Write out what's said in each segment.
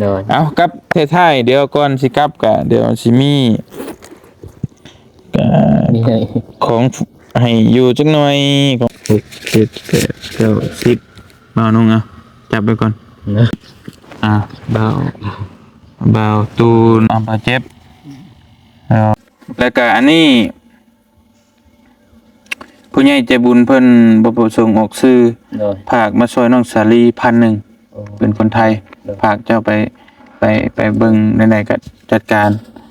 ໂດຍ ເອົາ ກັບທ້າຍໆ ດຽວກ່ອນຊິກັບກະ ດຽວຊິມີ ກະ ມີໃຫ້ ຂອງໃຫ້ຢູ່ຈັກໜ່ອຍ ຂອງ ຫົກ ເຈັດ ແປດ ເກົ້າ ສິບ ບ່າວນົງ ເອົາ ຈັບໄວ້ກ່ອນ ເນາະ ອ່າ ບ່າວ ບ່າວຕູນ ອ່າ ບ່າວເຈັບ ເອົາ ແລ້ວກະອັນນີ້ ຜູ້ໃຫຍ່ໃຈບຸນເພິ່ນບໍ່ປະສົງອອກຊື່ ໂດຍ ຝາກມາຊ່ອຍນ້ອງສາລີພັນໜຶ່ງ ໂອ້ ເປັນຄົນໄທ ໂດຍ ຝາກເຈົ້າໄປ ໄປ ໄປເບິ່ງແນວໃດກໍຈັດການ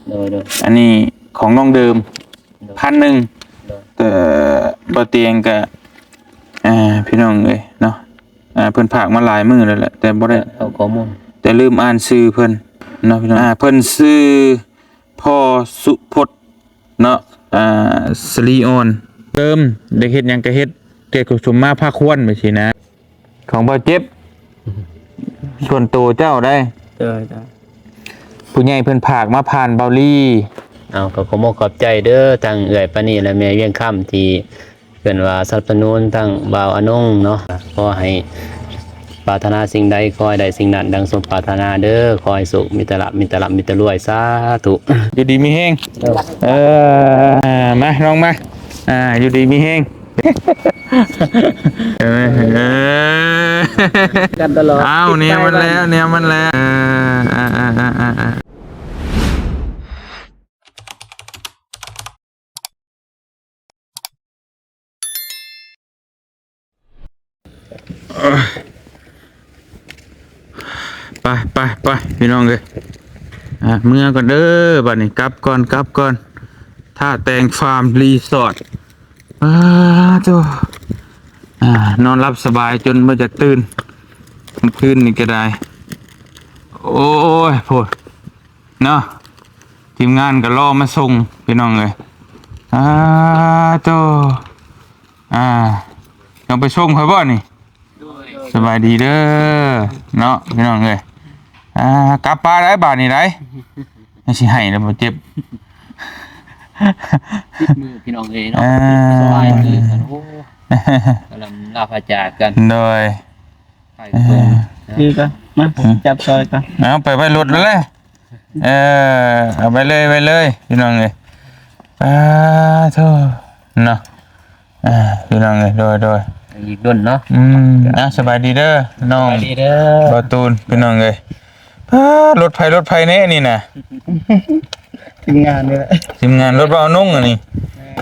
ໂດຍ ໂດຍ ອັນນີ້ຂອງນ້ອງເດີມ ໂດຍ ພັນໜຶ່ງ ໂດຍ ແຕ່ບໍ່ຕຽງກໍ ອ່າ ພີ່ນ້ອງເອີຍເນາະ ອ່າ ເພິ່ນຝາກມາຫຼາຍມື້ແລ້ວແຫຼະ ແຕ່ບໍ່ໄດ້ ເອົາຂໍ້ມູນ ແຕ່ລືມອ່ານຊື່ເພິ່ນເນາະ ພີ່ນ້ອງ ອ່າ ເພິ່ນຊື່ພໍ່ສຸພົດ ເນາະ ອ່າ ສະລີອ່ອນ ເຕີມ ຢາກເຮັດຫຍັງກໍເຮັດ ແກ່ກຸສົມມາພາຄວນ ແບບຊີ້ນະ ຂອງບ່າວເຈັບ ສ່ວນໂຕເຈົ້າໄດ໋ ໂດຍ ໂດຍ ຜູ້ໃຫຍ່ເພິ່ນຝາກມາຜ່ານບ່າວລີ ເອົາ ກໍຂໍຂອບໃຈເດີ ທັງເອື້ອຍປານີ ແລະ ແມ່ວຽງຄຳ ທີ່ ເອີ້ນວ່າສະໜັບສະໜູນທັງບ່າວອານົງເນາະ ຂໍໃຫ້ປາດຖະໜາສິ່ງໃດ ຂໍໃຫ້ໄດ້ສິ່ງນັ້ນດັ່ງສົມປາດຖະໜາເດີ ຂໍໃຫ້ໂຊກມີແຕ່ລາບ ມີແຕ່ລ່ຳ ມີແຕ່ລວຍ ສາທຸ ຢູ່ດີມີແຮງ ເອີ ມາ ນ້ອງມາ ອ່າ ຢູ່ດີມີແຮງ ເອີ ກັນຕະຫຼອດ ອ້າວ ແນວມັນແລ້ວ ແນວມັນແລ້ວ ເອີ ອ່າ ໄປ ໄປ ໄປ ພີ່ນ້ອງເອີຍ ອ່າ ເມືອກ່ອນເດີ ບາດນີ້ ກັບກ່ອນ ກັບກ່ອນ ທ່າແຕງຟາມຣີສອດ ອ້າໂທ້ ອ່າ ນອນຫຼັບສະບາຍຈົນບໍ່ຢາກຕື່ນ ມື້ຄືນນີ້ກໍໄດ້ ໂອ້ຍ ໂພດ ເນາະ ທີມງານກໍລໍມາສົ່ງ ພີ່ນ້ອງເອີຍ ອ້າໂທ້ ອ່າ ຕ້ອງໄປສົ່ງຂ້ອຍບໍ່ນີ້? ໂດຍ ສະບາຍດີເດີເນາະ ພີ່ນ້ອງເອີຍ ອ່າ ກັບປາໄດ້ບາດນີ້ໄດ໋ ຍັງຊິໃຫ້ແລ້ວບໍ່ເຈັບ ຕິດມື ພີ່ນ້ອງເອີຍເນາະ ອ່າ ສະບາຍດີກັນ ໂອ້ ກຳລັງລາພາຈາກກັນ ໂດຍ ໄປເບິ່ງ ເອີ ນີ້ກໍມາ ອືມ ຈັບຊ່ອຍກັນ ເອົາໄປໄວ້ລົດເລີຍ ເອີ ເອົາໄປເລີຍ ໄວ້ເລີຍ ພີ່ນ້ອງເອີຍ ອ່າ ໂທ້ ເນາະ ອ່າ ພີ່ນ້ອງເອີຍ ໂດຍ ໂດຍ ອີກດົນເນາະ ອືມ ອ່າ ສະບາຍດີເດີນ້ອງ ສະບາຍດີເດີ ບ່າວຕູນ ພີ່ນ້ອງເອີຍ ອ່າ ລົດໃຜ ລົດໃຜແນ່ນີ້ນະ ທີມງານນີ້ແຫຼະ ທີມງານລົດບ່າວນົງອັນນີ້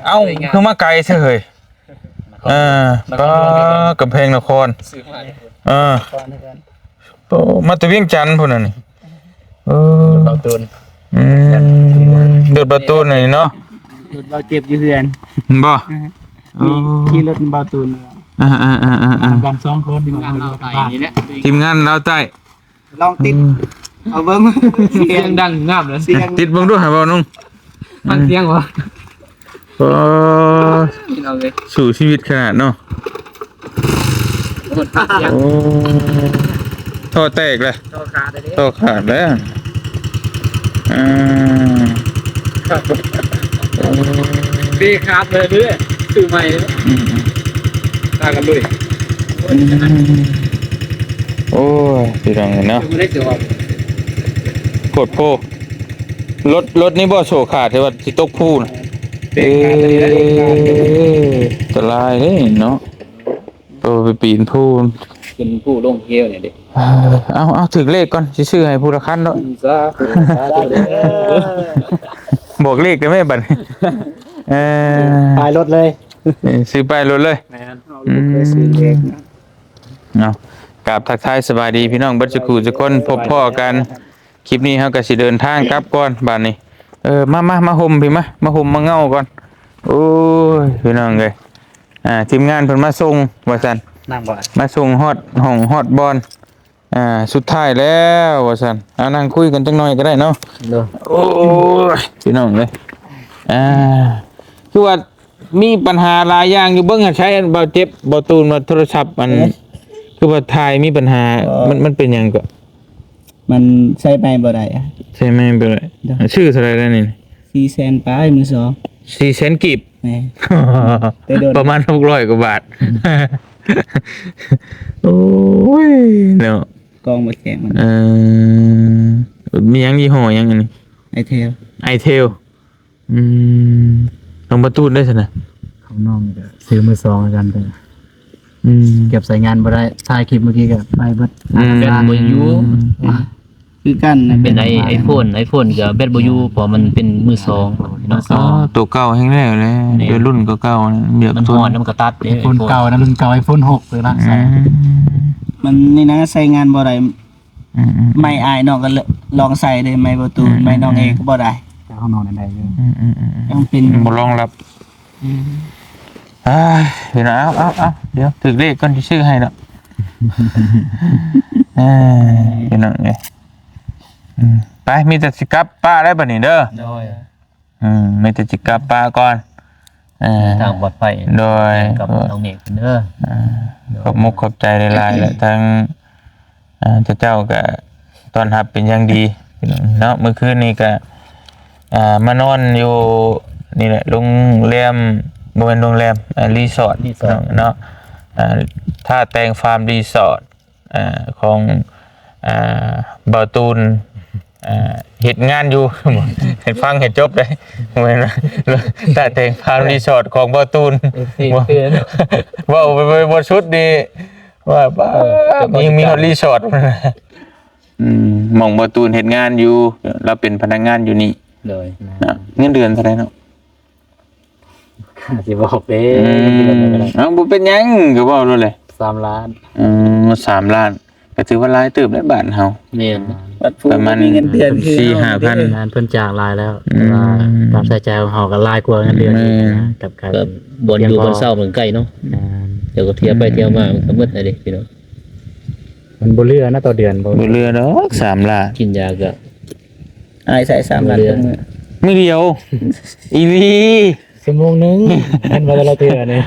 ເອົ້າ ຄືມາໄກແທ້ເຮີ້ຍ ເອີ ກໍກຳແພງນະຄອນ ເອີ ໂອ້ ມາແຕ່ວຽງຈັນພຸ້ນນະນີ້ ເອີ ເບົາຕູນ ອືມ ລົດເບົາຕູນນີ້ເນາະ ລົດເບົາເຈັບຢູ່ເຮືອນ ບໍ່ ເອີ ໂອ້ ຂີ່ລົດເບົາຕູນ ອ່າໆໆໆ ກັນສອງຄົນ ທີມງານລາວໃຕ້ ລອງຕິດ ອືມ ເອົາເບິ່ງ ສຽງດັງງາມເລີຍ ຕິດເບິ່ງດູຫາເບົານຸງ ຟັງສຽງບໍ່? ໂອ້ ພີ່ນ້ອງເອີຍ ສູ້ຊີວິດຂະໜາດເນາະ ໂອ້ ທໍ່ແຕກເລີຍ ທໍ່ຂາດເລີຍ ທໍ່ຂາດແລ້ວ ອ່າ ໂອ້ ເບຣກຂາດເລີຍ ຊື້ໃໝ່ເລີຍ ອືມໆ ພາກັນລຸຍ ອືມ ໂອ້ຍ ພີ່ນ້ອງເອີຍເນາະ ໂພດໂພ ລົດ ລົດນີ້ບໍ່ໂສ້ຂາດ ແຕ່ວ່າຊິຕົກພູນະ ເອີ ອັນຕະລາຍເດ້ເນາະ ໂອ້ ໄປປີນພູ ຂຶ້ນພູລົງເຫວນີ້ເດ້ ເອີ ເອົາ ເອົາ ຖືກເລກກ່ອນ ຊິຊື້ໃຫ້ຜູ້ລະຄັນເນາະ ສາທຸ ສາທຸເດີ ບອກເລກໄດ້ໄໝບັດນີ້ ເອີ ປ້າຍລົດເລີຍ ເອີ ຊື້ປ້າຍລົດເລີຍ ແມ່ນ ອືມ ເອົາລູກເຄີຍຊື້ເລກນະ ເນາະ ກາບທັກທາຍສະບາຍດີພີ່ນ້ອງເບິດສູ່ຄູ່ສູ່ຄົນ ພົບພໍ້ກັນ ຄລິບນີ້ເຮົາກໍຊິເດີນທາງກັບກ່ອນບາດນີ້ ເອີ ມາ ມາ ມາຫົ່ມພີ້ ມາ ມາຫົ່ມມາເຫງົາກ່ອນ ໂອ້ຍ ພີ່ນ້ອງເອີຍ ອ່າ ທີມງານເພິ່ນມາສົ່ງວ່າຊັ້ນ ນັ່ງບໍ່ ມາສົ່ງຮອດຫ້ອງຮອດບ່ອນ ອ່າ ສຸດທ້າຍແລ້ວວ່າຊັ້ນ ເອົານັ່ງຄຸຍກັນຈັກໜ່ອຍກໍໄດ້ເນາະ ໂດຍ ໂອ້ຍ ພີ່ນ້ອງເອີຍ ອ່າ ຄືວ່າ ມີບັນຫາຫຼາຍຢ່າງຢູ່ ເບິ່ງໃຫ້ໃຊ້ອັນເບົາເຈັບ ເບົາຕູນວ່າໂທລະສັບ ອັນ ເອີ ຄືວ່າຖ່າຍມີບັນຫາ ເອີ ມັນ ມັນເປັນຫຍັງເກາະ? ມັນໃຊ້ໄມ້ບໍ່ໄດ້ ໃຊ້ໄມ້ບໍ່ໄດ້ ໂດຍ ຊື້ເທົ່າໃດແລ້ວນີ້? ສີ່ແສນປາຍ ມືສອງ ສີ່ແສນກີບ ແມ່ນ ແຕ່ໂດນ ປະມານຫົກຮ້ອຍກວ່າບາດ ໂອ້ຍ ເນາະ. ກອງບໍ່ແຈ້ງມັນ. ເອີ ມີຫຍັງ ຍີ່ຫໍ້ຫຍັງອັນນີ້? ໄອເທວ. ໄອເທວ. ອືມ ຂອງປະຕູນໄດ້ຊັ້ນນະ? ຂອງນ້ອງກໍຊື້ມືສອງຄືກັນ. ອືມ ເກັບໃຊ້ງານບໍ່ໄດ້ ຖ່າຍຄລິບເມື່ອກີ້ກໍໄປເບິດ. ອືມ ແບັດບໍ່ຢູ່. ອືມ ຄືກັນນະ. ເປັນໄອ ໄອໂຟນ ໄອໂຟນກໍແບັດບໍ່ຢູ່ ເພາະມັນເປັນມືສອງເນາະ. ອໍ ໂຕເກົ່າແຮງແລ້ວແຫຼະ. ແມ່ນ ເປັນລຸ້ນເກົ່າໆ ມັນຮ້ອນ ມັນກໍຕັດເດ້. ໄອໂຟນເກົ່ານະ ລຸ້ນເກົ່າ ໄອໂຟນຫົກເລີຍລະ. ອືມ ມັນນີ້ນະ ໃຊ້ງານບໍ່ໄດ້. ອືມໆໆ ໄມ້ອ້າຍນ້ອງກໍລອງໃສ່ເດ້ ໄມ້ປະຕູນ ອືມໆໆ ໄມ້ນ້ອງເອງກໍບໍ່ໄດ້. ແຕ່ຂອງນ້ອງນັ້ນໄດ້ຢູ່. ອືມໆໆ ຍັງເປັນ ບໍ່ລອງຮັບ. ອືມ ອ້າຍ ພີ່ນ້ອງ ເອົາໆໆ ດຽວຖືກເລກກ່ອນຊິຊື້ໃຫ້ດອກ. ເອີ ພີ່ນ້ອງເອີຍ ອືມ ໄປ ມີແຕ່ຊິກັບປ້າແລ້ວບັດນີ້ເດີ. ໂດຍ. ອືມ ມີແຕ່ຊິກັບປ້າກ່ອນ. ເອີ ເດີນທາງປອດໄພ. ໂດຍ. ກັບນ້ອງເມກເດີ. ເອີ ໂດຍ ຂອບມຸກຂອບໃຈຫຼາຍໆ ແລະ ທັງ ອ່າ ເຈົ້າກໍຕ້ອນຮັບເປັນຢ່າງດີເນາະ. ມື້ຄືນນີ້ກໍ ອ່າ ມານອນຢູ່ນີ້ແຫຼະ ໂຮງແຮມ ບໍ່ແມ່ນໂຮງແຮມ ອ່າ ຣີສອດ ຣີສອດເນາະ ອ່າ ທ່າແຕງຟາມຣີສອດ ອ່າ ຂອງ ອ່າ ບ່າວຕູນ ອ່າ ເຮັດງານຢູ່ ໃຫ້ຟັງໃຫ້ຈົບເດ້. ແມ່ນ ທ່າແຕງຟາມຣີສອດຂອງບ່າວຕູນ. ເອັຟຊີ ເວົ້າໄປບໍ່ສຸດນີ້ ວ່າ ເອີ ມີ ມີຮອດຣີສອດ. ອືມ ໝ່ອງບ່າວຕູນເຮັດງານຢູ່ ລາວເປັນພະນັກງານຢູ່ນີ້. ໂດຍ. ນະ ເງິນເດືອນເທົ່າໃດເນາະ? ຊິບອກເດ້. ອືມ ເອົາ ບໍ່ເປັນຫຍັງ ກໍເວົ້າໂລດແຫຼະ. ສາມລ້ານ. ອືມ ສາມລ້ານ ກໍຖືວ່າຫຼາຍເຕີບໃນບ້ານເຮົາ. ແມ່ນ. ປະມານສີ່ຫ້າພັນ. ເພິ່ນຈ້າງຫຼາຍແລ້ວ ອືມ ແຕ່ວ່າການໃຊ້ຈ່າຍຂອງເຮົາກໍຫຼາຍກວ່າເງິນເດືອນ. ແມ່ນ. ກັບການ ກໍບ່ອນຢູ່ບ່ອນເຊົາມັນໃກ້ເນາະ. ແມ່ນ. ແລ້ວກໍທ່ຽວໄປທ່ຽວມາ ອືມ ມັນກໍໝົດແລ້ວເດ້ ພີ່ນ້ອງ. ມັນບໍ່ເຫຼືອນະຕໍ່ເດືອນ ບໍ່ເຫຼືອດອກ ສາມລ້ານ. ກິນຢາກໍ ອ້າຍໃຊ້ສາມລ້ານ ມື້ດຽວ ອີ່ຫຼີ ຊົ່ວໂມງໜຶ່ງ. ແມ່ນບໍ່ ແຕ່ລະເທື່ອນີ້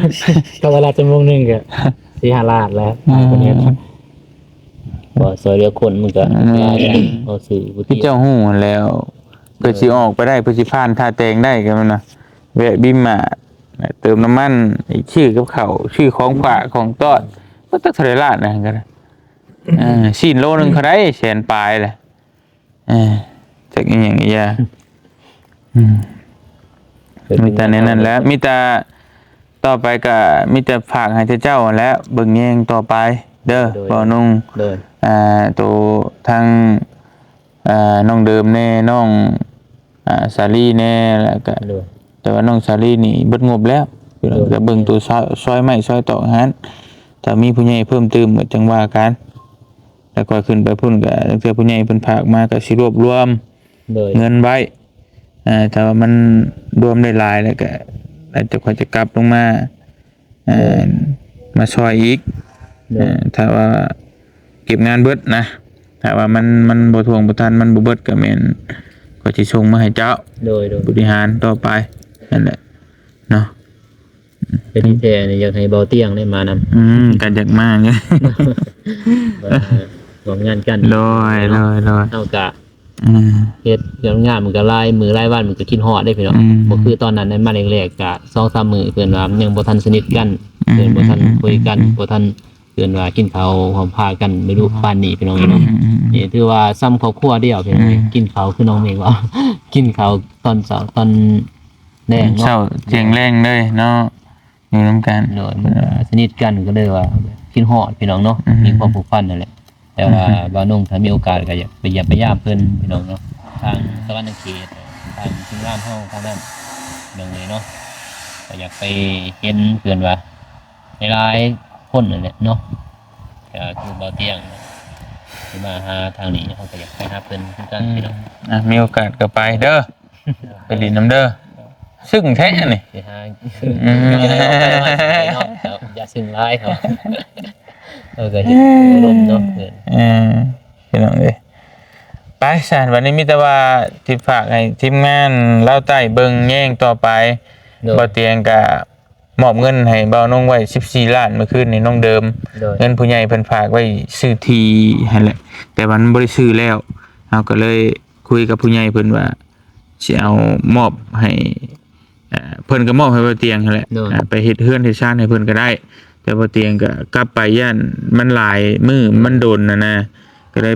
ກໍລະຊົ່ວໂມງໜຶ່ງກໍສີ່ຫ້າລ້ານແລ້ວ. ອືມ ບໍ່ຊ່ວຍເຫຼືອຄົນມັນກໍ ອືມ ຫຼາຍແລ້ວ. ບໍ່ຊື້ບໍ່ ຄືເຈົ້າຮູ້ຫັ້ນແລ້ວ ເພື່ອຊິອອກໄປໄດ້ ເພື່ອຊິຜ່ານທ່າແຕງໄດ້ ກໍແມ່ນວ່າແວະບິມມາດ ເຕີມນ້ຳມັນ ຊື້ກັບເຂົ້າ ຊື້ຂອງຝາກຂອງຕ້ອນ ບໍ່ຈັກເທົ່າໃດລ້ານນະ. ກໍໄດ້ ເອີ ຊີ້ນໂລໜຶ່ງເທົ່າໃດ ແສນປາຍແຫຼະ. ເອີ ຈັກອີ່ຫຍັງອີ່ຢ່າ. ອືມ ມີແຕ່ແນວນັ້ນແຫຼະ ມີແຕ່ຕໍ່ໄປກໍມີແຕ່ຝາກໃຫ້ເຈົ້າຫັ້ນແຫຼະ ເບິ່ງແຍງຕໍ່ໄປເດີ ໂດຍ ບ່າວນຸ່ງ. ໂດຍ. ອ່າ ໂຕທາງ ອ່າ ນ້ອງເດີມແດ່ ນ້ອງ ອ່າ ສາລີແດ່ ແລ້ວກໍ ໂດຍ ແຕ່ວ່ານ້ອງສາລີນີ້ເບິດງົບແລ້ວ. ໂດຍ. ກໍເບິ່ງໂຕຊອຍ ຊອຍໄມ້ຊອຍຕອກຫັ້ນ ຖ້າມີຜູ້ໃຫຍ່ເພີ່ມຕື່ມກໍຈັ່ງວ່າກັນ. ແລ້ວຂ້ອຍຂຶ້ນໄປພຸ້ນກໍ ລາງເທື່ອຜູ້ໃຫຍ່ເພິ່ນຝາກມາກໍຊິລວບລວມ ໂດຍ ເງິນໄວ້. ເອີ ຖ້າວ່າມັນລວມໄດ້ຫຼາຍແລ້ວກໍ ແລ້ວແຕ່ຂ້ອຍຈະກັບລົງມາ ເອີ ໂດຍ ມາຊ່ອຍອີກ. ໂດຍ. ເອີ ຖ້າວ່າເກັບງານເບິດນະ ຖ້າວ່າມັນ ມັນບໍ່ຖ້ວງບໍ່ທັນ ມັນບໍ່ເບິດ ກໍແມ່ນຂ້ອຍຊິສົ່ງມາໃຫ້ເຈົ້າ. ໂດຍໆ. ບໍລິຫານຕໍ່ໄປ ນັ້ນແຫຼະເນາະ. ແຕ່ທີ່ແທ້ນີ້ຢາກໃຫ້ເບົາຕຽງໄດ້ມານຳ. ອືມ ກໍຢາກມາຢູ່ ມາຮ່ວມງານກັນ. ໂດຍໆໆ. ເຮົາກະ ອືມ ເຮັດວຽກງານມັນກໍຫຼາຍມື້ຫຼາຍວັນ ມັນກໍຄິດຮອດເດ້ພີ່ນ້ອງ. ອືມ ບໍ່ຄືຕອນນັ້ນ ໄດ້ມາແລກໆ ກະສອງສາມມື້ ເພິ່ນວ່າຍັງບໍ່ທັນສະໜິດກັນ. ອືມ ເພິ່ນບໍ່ທັນ ອືມ ຄຸຍກັນ ອືມ ບໍ່ທັນ ເອີ້ນວ່າກິນເຂົ້າຮ່ວມພາກັນໄດ້ດຸປານນີ້ພີ່ນ້ອງເອີຍເນາະ. ອືມໆໆ. ນີ້ຖືວ່າສ່ຳຄອບຄົວດຽວພີ່ນ້ອງເອີຍ. ອືມ ກິນເຂົ້າຄືນ້ອງເມກເວົ້າ ກິນເຂົ້າຕອນເຊົ້າຕອນແລງເນາະ ເຊົ້າທ່ຽງແລງເລີຍເນາະ ຢູ່ນຳກັນ. ໂດຍ ມັນກໍສະໜິດກັນ ກໍເລີຍວ່າຄິດຮອດພີ່ນ້ອງເນາະ. ອືມ ມີຄວາມຜູກພັນນັ້ນແຫຼະ. ແຕ່ວ່າ ອືມ ບ່າວນຸ່ງ ຖ້າມີໂອກາດກໍຢາກໄປຢ້ຽມໄປຢາມເພິ່ນພີ່ນ້ອງເນາະ ທາງສະຫວັນນະເຂດ ທາງທີມງານເຮົາທາງນັ້ນພີ່ນ້ອງເອີຍເນາະ. ກໍຢາກໄປເຫັນເພິ່ນວ່າ ຫຼາຍໆຄົນນັ້ນແຫຼະເນາະ. ກໍຄືເບົາຕຽງທີ່ມາຫາທາງນີ້ ເຮົາກໍຢາກໄປຫາເພິ່ນຄືກັນ ອືມ ພີ່ນ້ອງ. ອ່ະ ມີໂອກາດກໍໄປເດີ ໄປຫຼິ້ນນຳເດີ. ຊຶ້ງແທ້ນີ້ ຊິຫາ ອືມ ເນາະ ຢ່າຊຶ້ງຫຼາຍເນາະ. ເອີ ກໍເຫັນອາລົມເນາະ. ເອີ ພີ່ນ້ອງເອີຍ ໄປຊັ້ນ ບັດນີ້ມີແຕ່ວ່າຊິຝາກໃຫ້ທີມງານລາວໃຕ້ເບິ່ງແຍງຕໍ່ໄປ. ໂດຍ. ບໍ່ຕຽງກໍ ມອບເງິນໃຫ້ບ່າວນົງໄວ້ສິບສີ່ລ້ານ ມື້ຄືນນີ້ນ້ອງເດີມ. ໂດຍ. ເງິນຜູ້ໃຫຍ່ເພິ່ນຝາກໄວ້ຊື້ທີ່ຫັ້ນແຫຼະ ແຕ່ວ່າມັນບໍ່ໄດ້ຊື້ແລ້ວ ເຮົາກໍເລີຍຄຸຍກັບຜູ້ໃຫຍ່ເພິ່ນວ່າຊິເອົາມອບໃຫ້ ເອີ ເພິ່ນກໍມອບໃຫ້ບ່າວຕຽງຫັ້ນແຫຼະ. ໂດຍ. ອ່າ ໄປເຮັດເຮືອນເຮັດຊານໃຫ້ເພິ່ນກໍໄດ້ ແຕ່ບ່າວຕຽງກໍກັບໄປ ຢ້ານມັນຫຼາຍມື້ ມັນດົນຫັ້ນນະ. ກໍໄດ້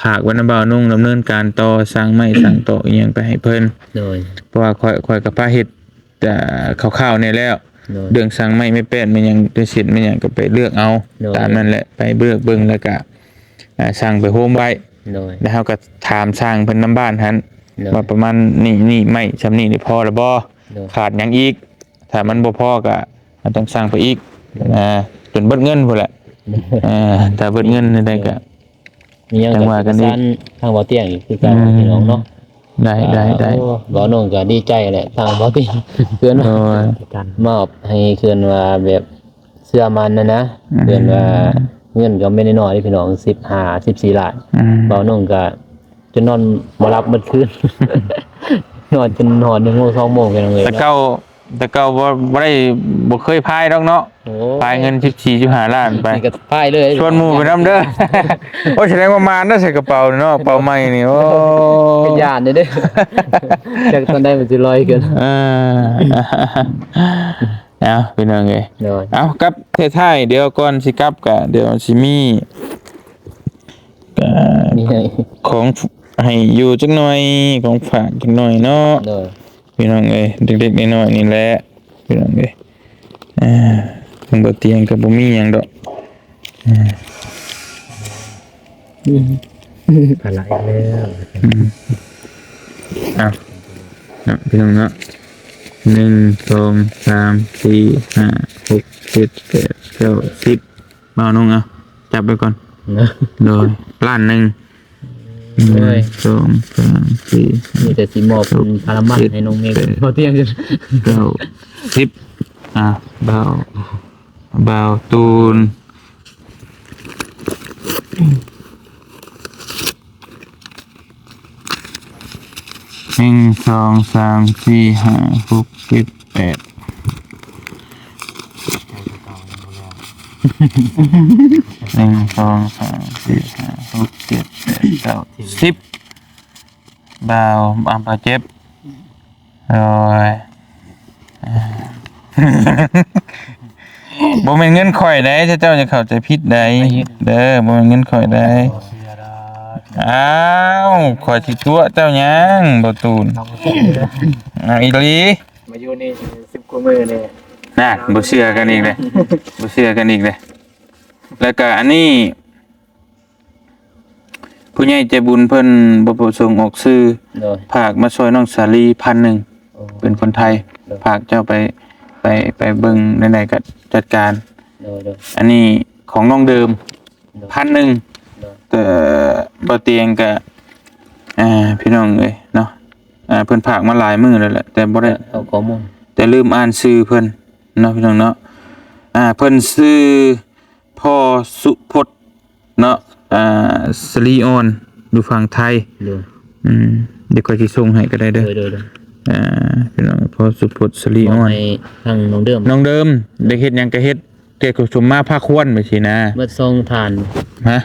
ຝາກໄວ້ນຳບ່າວນົງດຳເນີນການຕໍ່ ສັ່ງໄມ້ສັ່ງຕອກອີ່ຫຍັງໄປໃຫ້ເພິ່ນ ໂດຍ ເພາະວ່າຂ້ອຍ ຂ້ອຍກໍພາເຮັດ ແຕ່ຄ່າວໆນີ້ແລ້ວ ໂດຍ ເລື່ອງສັ່ງໄມ້ໄມ້ແປ້ນແມ່ນຫຍັງ ໄມ້ເສັ້ນແມ່ນຫຍັງກໍໄປເລືອກເອົາ ໂດຍ ຕາມນັ້ນແຫຼະ ໄປເລືອກເບິ່ງ ແລ້ວກໍ ອ່າ ສັ່ງໄປໂຮມໄວ້ ໂດຍ ແລ້ວເຮົາກໍຖາມຊ່າງເພິ່ນນຳບ້ານຫັ້ນ ໂດຍ ວ່າປະມານນີ້ ນີ້ ໄມ້ຊ່ຳນີ້ນີ້ພໍແລ້ວບໍ່ ໂດຍ ຂາດຫຍັງອີກ ຖ້າມັນບໍ່ພໍກໍເຮົາຕ້ອງສັ່ງໄປອີກ ໂດຍ ອ່າ ຈົນເບິດເງິນພຸ້ນແຫຼະ ໂດຍ ອ່າ ຖ້າເບິດເງິນແນວໃດກໍ ຍັງ ຈັ່ງວ່າກັນອີກ ປະສານທາງບໍ່ຕຽງອີກຄືເກົ່າ ອືມ ພີ່ນ້ອງເນາະ ໄດ້ ໄດ້ ໄດ້ ໂອ້ ບໍ່ນ້ອງກໍດີໃຈແຫຼະ ທາງບໍ່ຕຽງເພິ່ນ ໂດຍ ມອບໃຫ້ເພິ່ນວ່າແບບເຊື່ອໝັ້ນນະນະ ອືມ ເພິ່ນວ່າເງິນກໍບໍ່ໄດ້ນ້ອຍເດ້ພີ່ນ້ອງ ສິບຫ້າ ສິບສີ່ລ້ານ ອືມ ບໍ່ນ້ອງກໍຈົນນອນບໍ່ຫຼັບໝົດຄືນ ນອນຈົນຮອດໜຶ່ງໂມງ ສອງໂມງ ພີ່ນ້ອງເອີຍ ແຕ່ເກົ່າ ແຕ່ເກົ່າບໍ່ ບໍ່ໄດ້ ບໍ່ເຄີຍພາຍດອກເນາະ ໂອ້ຍ ພາຍເງິນສິບສີ່ ສິບຫ້າລ້ານໄປ ນີ້ກໍພາຍເລີຍ ຊວນໝູ່ໄປນຳເດີ ໂອ້ຍ ສະແດງວ່າໝານເນາະ ໃສ່ກະເປົານີ້ເນາະ ເປົາໃໝ່ນີ້ ໂອ້ ເປັນຢ້ານເດ້ ຈັກຕອນໃດມັນຊິລອຍຂຶ້ນ ເອີ ເອົາ ພີ່ນ້ອງເອີຍ ໂດຍ ເອົາ ກັບທ້າຍໆ ດຽວກ່ອນຊິກັບກະ ດຽວຊິມີ ກະ ມີໃຫ້ ຂອງໃຫ້ຢູ່ຈັກໜ່ອຍ ຂອງຝາກຈັກໜ່ອຍເນາະ ໂດຍ ພີ່ນ້ອງເອີຍ ເລັກໆນ້ອຍໆນີ້ແຫຼະ ພີ່ນ້ອງເອີຍ ອ່າ ທາງບໍ່ຕຽງກໍບໍ່ມີຫຍັງດອກ ອ່າ ພາລະອີກແລ້ວ ອືມ ເອົາ ເນາະ ພີ່ນ້ອງເນາະ ໜຶ່ງ ສອງ ສາມ ສີ່ ຫ້າ ຫົກ ເຈັດ ແປດ ເກົ້າ ສິບ ບ່າວນົງ ເອົາ ຈັບໄວ້ກ່ອນ ເນາະ ໂດຍ ລ້ານໜຶ່ງ ໂດຍ ໜຶ່ງ ສອງ ສາມ ສີ່ ມີແຕ່ຊິມອບເປັນພາລະມັນໃຫ້ນ້ອງເມ ເຈັດ ບໍ່ຕຽງ ເກົ້າ ສິບ ອ່າ ບ່າວ ບ່າວຕູນ ໜຶ່ງ ສອງ ສາມ ສີ່ ຫ້າ ຫົກ ເຈັດ ແປດ ໜຶ່ງ ສອງ ສາມ ສີ່ ຫ້າ ຫົກ ເຈັດ ແປດ ເກົ້າ ສິບ ບ່າວ ອ່າ ບ່າວເຈັບ ໂອ້ຍ ບໍ່ແມ່ນເງິນຂ້ອຍໃດ ເຈົ້າຢ່າເຂົ້າໃຈຜິດໃດ ເດີ ບໍ່ແມ່ນເງິນຂ້ອຍໃດ ບໍ່ເຊື່ອດອກ ອ້າວ ຂ້ອຍຊິຕົວະເຈົ້າຫຍັງ ບໍ່ຕູນ ເຮົາບໍ່ເຊື່ອເດີ ອ້າວ ອີ່ຫຼີ ມາຢູ່ນີ້ສິບກວ່າມື້ນີ້ ນະ ບໍ່ເຊື່ອກັນອີກເດ້ ບໍ່ເຊື່ອກັນອີກເດ້ ແລ້ວກະອັນນີ້ ຜູ້ໃຫຍ່ໃຈບຸນເພິ່ນບໍ່ປະສົງອອກຊື່ ໂດຍ ຝາກມາຊ່ອຍນ້ອງສາລີພັນໜຶ່ງ ໂອ້ ເປັນຄົນໄທ ໂດຍ ຝາກເຈົ້າໄປ ໄປ ໄປເບິ່ງແນວໃດກໍຈັດການ ໂດຍ ໂດຍ ອັນນີ້ຂອງນ້ອງເດີມ ໂດຍ ພັນໜຶ່ງ ໂດຍ ແຕ່ບໍ່ຕຽງກໍ ອ່າ ພີ່ນ້ອງເອີຍເນາະ ອ່າ ເພິ່ນຝາກມາຫຼາຍມື້ແລ້ວແຫຼະ ແຕ່ບໍ່ໄດ້ ເອົາຂໍ້ມູນ ແຕ່ລືມອ່ານຊື່ເພິ່ນເນາະ ພີ່ນ້ອງເນາະ ອ່າ ເພິ່ນຊື່ ພໍ່ສຸພົດເນາະ ອ່າ ສະລີອ່ອນ ຢູ່ຝັ່ງໄທ ໂດຍ ອືມ ດຽວຂ້ອຍຊິສົ່ງໃຫ້ກໍໄດ້ເດີ ໂດຍ ໂດຍ ໂດຍ ອ່າ ພີ່ນ້ອງ ພໍ່ສຸພົດ ສະລີອ່ອນ ມອບໃຫ້ທາງນ້ອງເດີມ ນ້ອງເດີມ ຢາກເຮັດຫຍັງກໍເຮັດ ແຕ່ກໍສົມມາພາຄວນໄປຊີ້ນະ ເບິດສອງທ່ານ ຮະ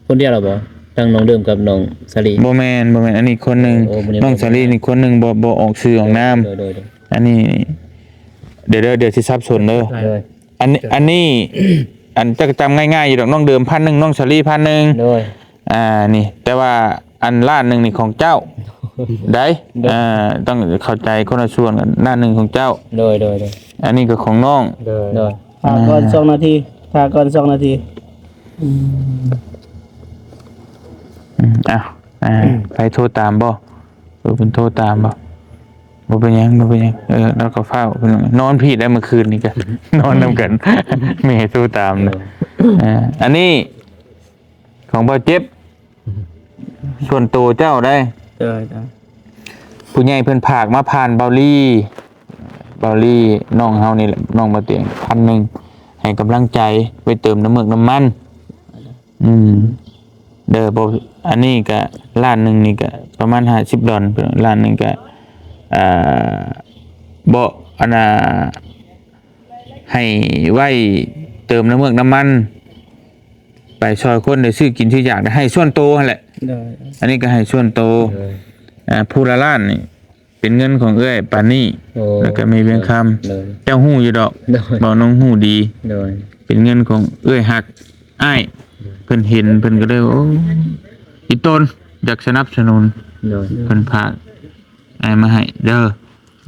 ຄົນດຽວລະບໍ່? ທັງນ້ອງເດີມກັບນ້ອງສາລີ ບໍ່ແມ່ນ ບໍ່ແມ່ນ ອັນນີ້ຄົນໜຶ່ງ ໂອ້ ບໍ່ແມ່ນ ນ້ອງສາລີນີ້ຄົນໜຶ່ງ ບໍ່ ບໍ່ອອກຊື່ອອກນາມ ໂດຍ ໂດຍ ໂດຍ ອັນນີ້ ດຽວເດີ ດຽວຊິສັບສົນເດີ ໂດຍ ອັນ ອັນນີ້ ອັນ ເຈົ້າກໍຈຳງ່າຍໆຢູ່ດອກ ນ້ອງເດີມພັນໜຶ່ງ ນ້ອງສາລີພັນໜຶ່ງ ໂດຍ ອ່າ ນີ້ ແຕ່ວ່າອັນລ້ານໜຶ່ງນີ້ຂອງເຈົ້າ ໄດ໋ ໂດຍ ອ່າ ຕ້ອງເຂົ້າໃຈຄົນລະສ່ວນກັນ ລ້ານໜຶ່ງຂອງເຈົ້າ ໂດຍ ໂດຍ ໂດຍ ອັນນີ້ກໍຂອງນ້ອງ ໂດຍ ໂດຍ ຖ້າກ່ອນ ອ່າ ສອງນາທີ ຖ້າກ່ອນສອງນາທີ ອືມ ອືມ ອ້າວ ອ່າ ໃຜໂທຕາມບໍ່? ເອີ ເພິ່ນໂທຕາມບໍ່? ບໍ່ເປັນຫຍັງ ບໍ່ເປັນຫຍັງ ເອີ ລາວກໍຟ້າວ ເພິ່ນນອນພີ້ໄດ້ມື້ຄືນນີ້ກະ ນອນນຳກັນ ແມ່ໂທຕາມນະ ເອີ ອ່າ ອັນນີ້ຂອງບ່າວເຈັບ ສ່ວນໂຕເຈົ້າໄດ໋ ເອີ ເອີ ຜູ້ໃຫຍ່ເພິ່ນຝາກມາຜ່ານບ່າວລີ ບ່າວລີ ນ້ອງເຮົານີ້ແຫຼະ ນ້ອງບ່າວຕຽງ ພັນໜຶ່ງ ໃຫ້ກຳລັງໃຈ ໄວ້ເຕີມນ້ຳເມືອກນ້ຳມັນ ອືມ ເດີ ບໍ່ ອັນນີ້ກະລ້ານໜຶ່ງນີ້ກະປະມານຫ້າສິບດອນ ລ້ານໜຶ່ງກະ ອ່າ ບໍ່ ອັນນ່າ ໃຫ້ໄວ້ເຕີມນ້ຳເມືອກນ້ຳມັນ ໄປຊ່ອຍຄົນໄດ້ຊື້ກິນຊື້ຢາກ ໃຫ້ສ່ວນໂຕຫັ້ນແຫຼະ ໂດຍ ອັນນີ້ກໍໃຫ້ສ່ວນໂຕ ໂດຍ ອ່າ ຜູ້ລະລ້ານນີ້ ເປັນເງິນຂອງເອື້ອຍປານນີ້ ໂອ້ ແລ້ວກໍແມ່ວຽງຄຳ ໂດຍ ເຈົ້າຮູ້ຢູ່ດອກ ໂດຍ ເວົ້ານ້ອງຮູ້ດີ ໂດຍ ເປັນເງິນຂອງເອື້ອຍຮັກອ້າຍ ໂດຍ ເພິ່ນເຫັນເພິ່ນກໍເລີຍ ໂອ້ ອີ່ຕົນຢາກສະໜັບສະໜູນ ໂດຍ ເພິ່ນຝາກ ອ້າຍມາໃຫ້ເດີ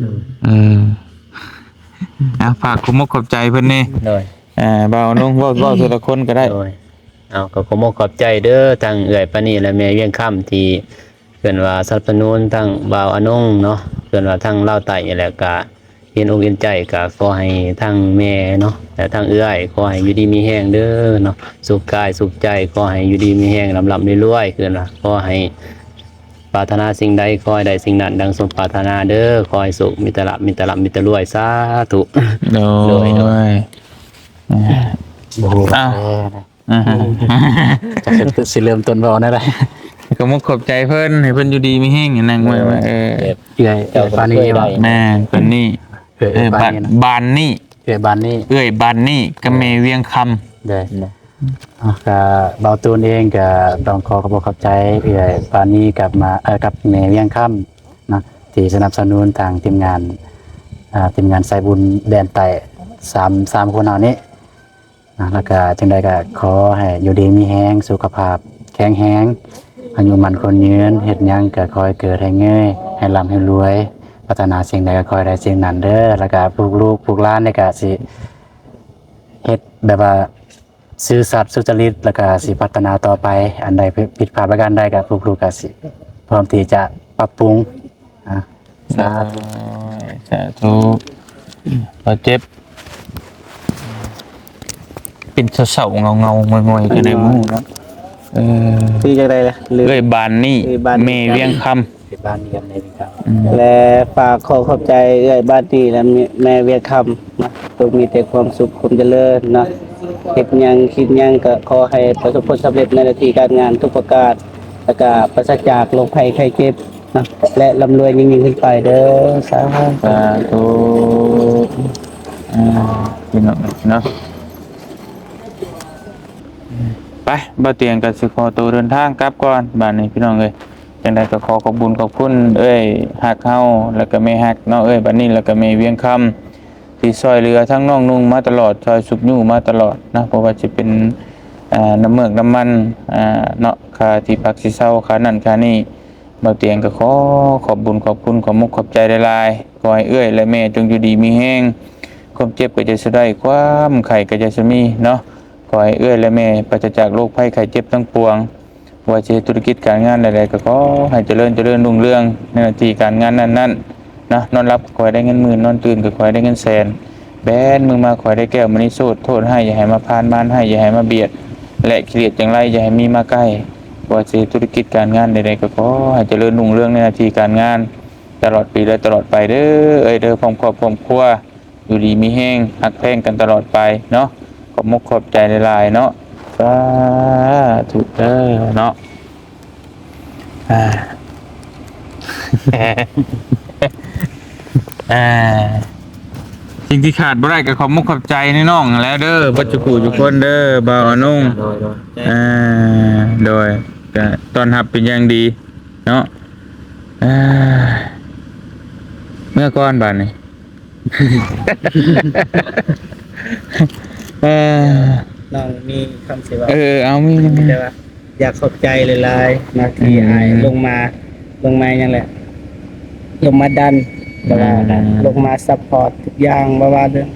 ໂດຍ ເອີ ເອົາ ຝາກຂອບມົກຂອບໃຈເພິ່ນແດ່ ໂດຍ ເອີ ບ່າວອານົງ ເວົ້າ ເວົ້າເທື່ອລະຄົນກໍໄດ້ ໂດຍ ເອົາ ກໍຂອບມົກຂອບໃຈເດີ ທັງເອື້ອຍປານີ ແລະ ແມ່ວຽງຄຳ ທີ່ເພິ່ນວ່າສະໜັບສະໜູນທັງບ່າວອານົງເນາະ ເພິ່ນວ່າທາງລາວໃຕ້ນີ້ແຫຼະ ກະເຫັນອົກເຫັນໃຈ ກະຂໍໃຫ້ທັງແມ່ເນາະ ແລະ ທັງເອື້ອຍ ຂໍໃຫ້ຢູ່ດີມີແຮງເດີເນາະ ສຸກກາຍສຸກໃຈ ຂໍໃຫ້ຢູ່ດີມີແຮງ ລ່ຳໆລວຍໆ ເພິ່ນວ່າ ຂໍໃຫ້ ປາດຖະໜາສິ່ງໃດ ຂໍໃຫ້ໄດ້ສິ່ງນັ້ນ ດັ່ງສົມປາດຖະໜາເດີ ຂໍໃຫ້ໂຊກມີແຕ່ລາບ ມີແຕ່ລ່ຳ ມີແຕ່ລວຍ ສາທຸ ໂດຍ ໂດຍ ໂດຍ ອ່າ ບໍ່ຮູ້ ອ້າວ ເອີ ອ່າ ຈັກຊິເລີ່ມຕົ້ນເວົ້າແນວໃດ ກໍໝົກຂອບໃຈເພິ່ນ ໃຫ້ເພິ່ນຢູ່ດີມີແຮງ ນັ້ນ ເອີ ເອີ ເອື້ອຍ ເອື້ອຍປານີເນາະ ແມ່ນ ປານີ ເອື້ອຍ ເອື້ອຍ ເອື້ອຍປານີເນາະ ບານນີ້ ເອື້ອຍບານນີ້ ເອື້ອຍບານນີ້ກັບແມ່ວຽງຄຳ ໂດຍ ອ່ະ ກະບ່າວຕູນເອງກະຕ້ອງຂໍຂອບອົກຂອບໃຈເອື້ອຍປານີກັບມາ ເອີ ກັບແມ່ວຽງຄຳເນາະ ທີ່ສະໜັບສະໜູນທາງທີມງານ ອ່າ ທີມງານສາຍບຸນແດນໃຕ້ ສາມ ສາມຄົນເຮົານີ້ນະ ແລ້ວກະຈັ່ງໃດກະຂໍໃຫ້ຢູ່ດີມີແຮງ ສຸຂະພາບແຂງແຮງ ອາຍຸໝັ້ນຂວັນຍືນ ເຮັດຫຍັງກະຂໍໃຫ້ເກີດໃຫ້ເງີຍ ໃຫ້ລ່ຳໃຫ້ລວຍ ປາດຖະໜາສິ່ງໃດກະຂໍໃຫ້ໄດ້ສິ່ງນັ້ນເດີ ແລ້ວກະພວກລູກພວກຫຼານນີ້ກະຊິເຮັດແບບວ່າ ຊື່ສັດສຸຈະລິດ ແລ້ວກະຊິພັດທະນາຕໍ່ໄປ ອັນໃດຜິດພາດປະການໃດກະ ພວກລູກກະຊິພ້ອມທີ່ຈະປັບປຸງ ອ່າ ສາທຸ ສາທຸ ບໍ່ເຈັບ ເປັນເສົ້າໆ ເງົາໆ ງອຍໆ ຈັ່ງໃດບໍ່ຮູ້ເນາະ ເອີ ຊື່ຈັ່ງໃດລະ ເອື້ອຍບານນີ້ ເອື້ອຍບານນີ້ ແມ່ວຽງຄຳ ເປັນບ້ານເຮືອນໃນເວລາ ອືມ ແລະ ຝາກຂໍຂອບໃຈເອື້ອຍບາດດີ ແລະ ແມ່ວຽງຄຳເນາະ ຈົ່ງມີແຕ່ຄວາມສຸກຄວາມຈະເລີນເນາະ ເຮັດຫຍັງຄິດຫຍັງກໍຂໍໃຫ້ປະສົບຜົນສຳເລັດໃນໜ້າທີ່ການງານທຸກປະການ ແລ້ວກໍປາສະຈາກໂລກໄພໄຂ້ເຈັບເນາະ ແລະ ລ່ຳລວຍຍິ່ງໆຂຶ້ນໄປເດີ ສາທຸ ສາທຸ ອ່າ ພີ່ນ້ອງເນາະ ໄປ ບ່າວຕຽງກໍຊິຂໍໂຕເດີນທາງກັບກ່ອນ ບາດນີ້ພີ່ນ້ອງເອີຍ. ຈັ່ງໃດກໍຂໍຂອບບຸນຂອບຄຸນເອື້ອຍຮັກເຮົາ ແລ້ວກໍແມ່ຮັກເນາະ ເອື້ອຍບາດນີ້ ແລ້ວກໍແມ່ວຽງຄຳ ທີ່ຊ່ອຍເຫຼືອທັງນ້ອງນຸ່ງມາຕະຫຼອດ ຊ່ອຍຊຸກຍູ້ມາຕະຫຼອດເນາະ ບໍ່ວ່າຈະເປັນ ອ່າ ນ້ຳເມືອກນ້ຳມັນ ອ່າ ເນາະ ຄ່າທີ່ພັກທີ່ເຊົາ ຄ່ານັ້ນຄ່ານີ້ ບ່າວຕຽງກໍຂໍຂອບບຸນຂອບຄຸນ ຂອບມຸກຂອບໃຈຫຼາຍໆ ຂໍໃຫ້ເອື້ອຍ ແລະ ແມ່ຈົ່ງຢູ່ດີມີແຮງ ຄວາມເຈັບກໍຢ່າສູ່ໄດ້ ຄວາມໄຂ້ກໍຢ່າສູ່ມີເນາະ ຂໍໃຫ້ເອື້ອຍ ແລະ ແມ່ປາສະຈາກໂລກໄພໄຂ້ເຈັບທັງປວງ ບໍ່ວ່າຈະເຮັດທຸລະກິດການງານໃດໆ ກໍຂໍໃຫ້ຈະເລີນ ຈະເລີນຮຸ່ງເຮືອງໃນໜ້າທີ່ການງານນັ້ນໆ ເນາະ ນອນຫຼັບກໍຂໍໃຫ້ໄດ້ເງິນໝື່ນ ນອນຕື່ນກໍຂໍໃຫ້ໄດ້ເງິນແສນ ແບນມືມາຂໍໃຫ້ໄດ້ແກ້ວມະນີໂຊດ ໂທດຮ້າຍຢ່າໃຫ້ມາຜ່ານ ມານຮ້າຍຢ່າໃຫ້ມາບຽດ ແລະ ກິເລດຈັງໄລຢ່າໃຫ້ມີມາໃກ້ ບໍ່ວ່າຈະເຮັດທຸລະກິດການງານໃດໆ ກໍຂໍໃຫ້ຈະເລີນຮຸ່ງເຮືອງໃນໜ້າທີ່ການງານ ຕະຫຼອດປີ ແລະ ຕະຫຼອດໄປເດີ ເອື້ອຍເດີ ພ້ອມຄອບຄອບຄົວ ຢູ່ດີມີແຮງ ຮັກແພງກັນຕະຫຼອດໄປເນາະ ຂອບມຸກຂອບໃຈຫຼາຍໆເນາະ ສາທຸເດີເນາະ ອ່າ ອ່າ ສິ່ງທີ່ຂາດບໍ່ໄດ້ກໍຂອບມຸກຂອບໃຈໃນນ້ອງຫັ້ນແຫຼະເດີ ເບິດສູ່ຜູ້ສູ່ຄົນເດີ ບ່າວອານົງ ໂດຍ ໂດຍ ອ່າ ໂດຍ ກໍຕ້ອນຮັບເປັນຢ່າງດີເນາະ ອ່າ ເມືອກ່ອນບາດນີ້. ເອີ ນ້ອງມີຄຳຊິເວົ້າ ເອີ ເອົາ ມີ ມີແຕ່ວ່າຢາກຂອບໃຈຫຼາຍໆນະ ທີ່ ອືມ ອ້າຍລົງມາ ລົງມາຫຍັງແຫຼະ ລົງມາດັນ ແບບວ່າ ອືມ ລົງມາຊັບພອດທຸກຢ່າງ ບໍ່ວ່າເລື່ອງ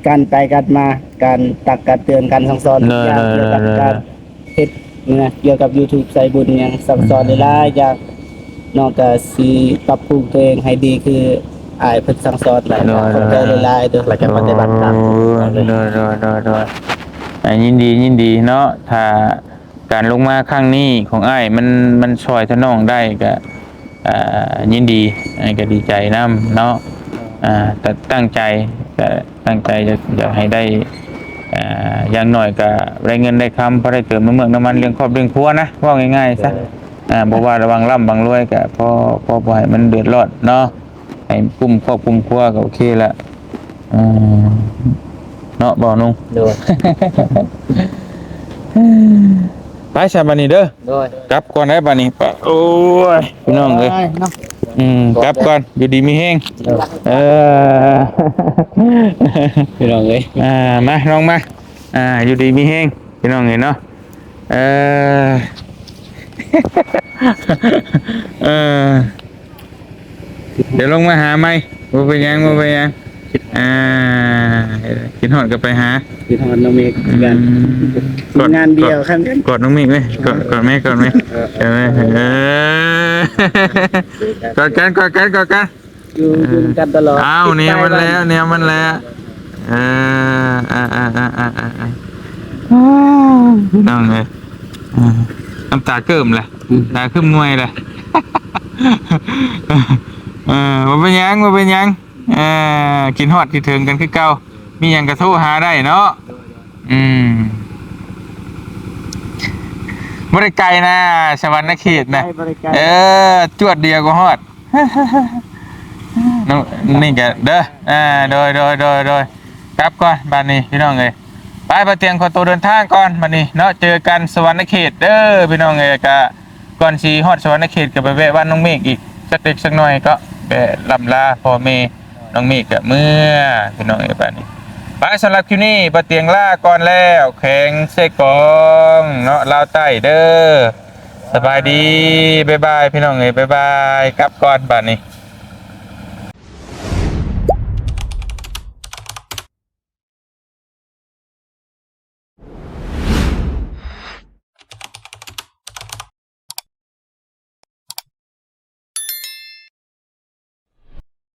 ການໄປການມາ ການຕັກການເຕືອນ ການສັ່ງສອນ ທຸກຢ່າງ ໂດຍ ກ່ຽວກັບ ໂດຍ ໂດຍ ການ ເຮັດນະ ກ່ຽວກັບ YouTube ສາຍບຸນຫຍັງ ສັ່ງສອນ ອືມ ຫຼາຍໆຢ່າງ ນ້ອງກໍຊິປັບປຸງຕົວເອງໃຫ້ດີຄືອ້າຍເພິ່ນສັ່ງສອນ ແລ້ວກໍ ໂດຍ ຂອບໃຈຫຼາຍໆເດີ ແລ້ວກໍປະຕິບັດຕາມ ໂດຍ ໂດຍ ໂດຍ ໂດຍ ອ່າ ຍິນດີ ຍິນດີເນາະ ຖ້າການລົງມາຄັ້ງນີ້ຂອງອ້າຍ ມັນ ມັນຊ່ອຍທະນອງໄດ້ກໍ ອ່າ ຍິນດີ ອ້າຍກໍດີໃຈນຳເນາະ ອ່າ ຕ- ຕັ້ງໃຈ ກໍຕັ້ງໃຈຢາກ ຢາກໃຫ້ໄດ້ ອ່າ ຢ່າງໜ້ອຍກໍໄດ້ເງິນໄດ້ຄຳ ພໍໄດ້ເຕີມນ້ຳເມືອກນ້ຳມັນ ລ້ຽງຄອບລ້ຽງຄົວນະ ເວົ້າງ່າຍໆຊະ ໂດຍ ອ່າ ບໍ່ວ່າລະຫວ່າງລ່ຳຫວ່າງລວຍກໍພໍ ພໍບໍ່ໃຫ້ມັນເດືອດຮ້ອນເນາະ ໃຫ້ກຸ້ມຄອບກຸ້ມຄົວກໍໂອເຄລະ ເອີ ເນາະ ບ່າວນຸ່ງ ໂດຍ ໄປຊະບາດນີ້ເດີ ໂດຍ ກັບກ່ອນໄດ໋ບາດນີ້ ໂອ້ຍ ພີ່ນ້ອງເອີຍ ເນາະ ອືມ ກັບກ່ອນ ຢູ່ດີມີແຮງ ໂດຍ ເອີ ພີ່ນ້ອງເອີຍ ອ່າ ມາ ນ້ອງມາ ອ່າ ຢູ່ດີມີແຮງ ພີ່ນ້ອງເອີຍເນາະ ເອີ ເອີ ດຽວລົງມາຫາໃໝ່ ບໍ່ເປັນຫຍັງ ບໍ່ເປັນຫຍັງ ອ່າ ຄິດຮອດກໍໄປຫາ ຄິດຮອດນ້ອງເມກຄືກັນ ອືມ ກອດ ງານດຽວກັນ ກອດນ້ອງເມກເວີຍ ກອດ ກອດແມ່ ກອດແມ່ ເອີ ເອີ ເອີ ເອີ ກອດກັນ ກອດກັນ ກອດກັນ ຢູ່ ເອີ ຢູ່ນຳກັນຕະຫຼອດ ອ້າວ ແນວມັນແຫຼະ ແນວມັນແຫຼະ ເອີ ອ່າ ອ່າ ພີ່ນ້ອງເອີຍ ເອີ ນ້ຳຕາເກີ້ມແຫຼະ ອືມ ຕາຄຶ້ມງວຍແຫຼະ ເອີ ບໍ່ເປັນຫຍັງ ບໍ່ເປັນຫຍັງ ເອີ ຄິດຮອດຄິດເຖິງກັນຄືເກົ່າ ມີຫຍັງກໍໂທຫາໄດ້ເນາະ ອືມ ບໍ່ໄດ້ໄກນະ ສະຫວັນນະເຂດນະ ບໍ່ໄດ້ໄກ ເອີ ຈວດດຽວກໍຮອດ ນີ້ກະເດີ ອ່າ ໂດຍ ໂດຍ ໂດຍ ໂດຍ ກັບກ່ອນບາດນີ້ພີ່ນ້ອງເອີຍ ໄປ ບ່າວຕຽງຂໍໂຕເດີນທາງກ່ອນບາດນີ້ເນາະ ເຈີກັນສະຫວັນນະເຂດເດີພີ່ນ້ອງເອີຍ ກະກ່ອນຊິຮອດສະຫວັນນະເຂດກະໄປແວະບ້ານນ້ອງເມກອີກ ຈັກເລັກຈັກໜ້ອຍ ກໍແວະລ່ຳລາພໍ່ແມ່ນ້ອງເມກກະເມືອພີ່ນ້ອງເອີຍ ບາດນີ້ ໄປ ສຳລັບຄລິບນີ້ບ່າວຕຽງລາກ່ອນແລ້ວ ແຂວງເຊກອງເນາະ ລາວໃຕ້ເດີ ສະບາຍດີ ບາຍບາຍ ພີ່ນ້ອງເອີຍ ບາຍບາຍ ກັບກ່ອນບາດນີ້